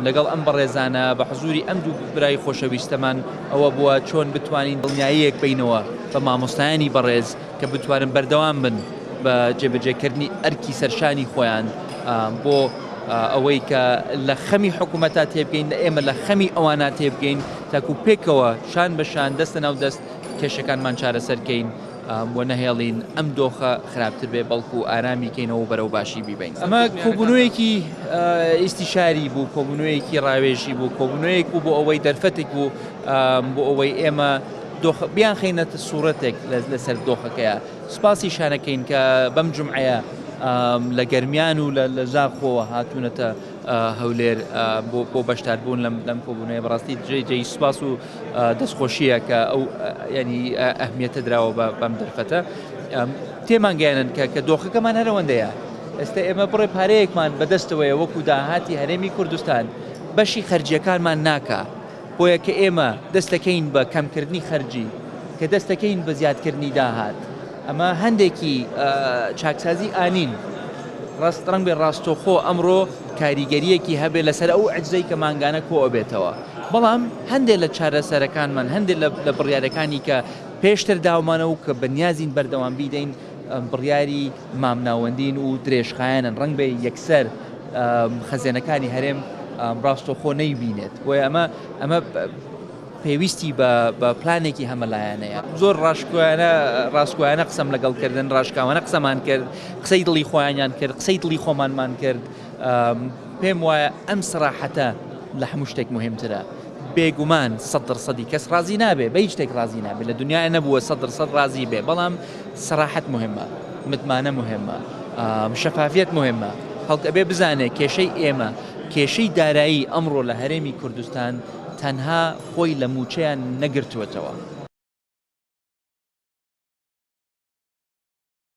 لەگەڵ ئەم بەڕێزانە بە حزوری ئەم دوو برای خۆشەویستەمان ئەوە بووە چۆن بتوانین دڵنیاییەک بینەوە بە مامۆستایانی بەڕێز کە بتوانن بەردەوام بن بە جێبەجێکردنی ئەرکی سەرشانی خۆیان بۆ ئەوەی کە لە خەمی حکوومەتا تێبگەین لە ئێمە لە خەمی ئەوانە تێبگەین تاکو پێکەوە شان بە شان دەستە ناو دەست کێشەکانمان چارەسەرکەین و نەهێڵین ئەم دۆخە خراپتر بێ بەڵکو ئارامی کەینەوە و بەرەو باشی بیبەین. ئەمە کۆبوونەوەیەکی ئیستیشاری بوو، کۆبوونەوەیەکی ڕاوێژی بوو، کۆبوونەوەیەک بوو بۆ ئەوەی دەرفەتێک بوو بۆ ئەوەی ئێمە دۆخ بیانخەینە سوورەتێک لەسەر دۆخەکەیە. سوپاسی شانەکەین کە بەم جومعەیە لە گەرمیان و لە زاخۆوە هاتوونەتە هەولێر بۆ بەشداربوون لەم کۆبوونەوەیە. بەڕاستی جێی سوپاس و دەستخۆشیە کە ئەو ینی ئەهمیەتە دراوە بەم دەرفەتە تێمان گەیانن کە کە دۆخەکەمان هەرەوەندەیە ئێستا ئێمە بڕێ پارەیەکمان بەدەستەوەیە وەکو داهاتی هەرێمی کوردستان بەشی خەرجیەکانمان ناکا بۆیە کە ئێمە دەستەکەین بە کەمکردنی خەرجی کە دەستەکەین بە زیادکردنی داهات ئەمە هەندێکی چاکسازی ئانین ڕاست ڕەنگ بێ ڕاستەوخۆ ئەمڕۆ کاریگەریەکی هەبێ لەسەر ئەو عجزەی کە مانگانە کۆ ئەبێتەوە بەڵام هەندێک لە چارەسەرەکانمان هەندێک لە بڕیارەکانی کە پێشتر داومانە و کە بەنیازین بەردەوام بیدەین بڕیاری مامناوەندین و درێژخایەنن ڕەنگ بێ یەکسەر خەزێنەکانی هەرێم ڕاستەوخۆ نەیبینێت بۆیە ئەمە ئەمە پێویستی بە پلانێکی هەمەلایەنەیە. زۆر ڕاشکۆیانە ڕاستگۆیانە قسەم لەگەڵ کردن، ڕاشکاوانە قسەمان کرد، قسەی دڵی خۆیانیان کرد، قسەی دڵی خۆمانمان کرد. پێم وایە ئەم سەراحەتە لە هەموو شتێک مهمترە. بێگومان سەد دەر سەدی کەس ڕازی نابێ، بە هیچ شتێک ڕازی نابێ، لە دنیایا نەبووە سەد دەر سەد ڕازی بێ، بەڵام سەراحەت مهمە، متمانە مهمە، شەفافیەت مهمە. خەڵک ئەبێ بزانێ کێشەی ئێمە، کێشەی دارایی ئەمڕۆ لە هەرێمی کوردستان تەنها خۆی لە مووچەیان نەگرتووەتەوە.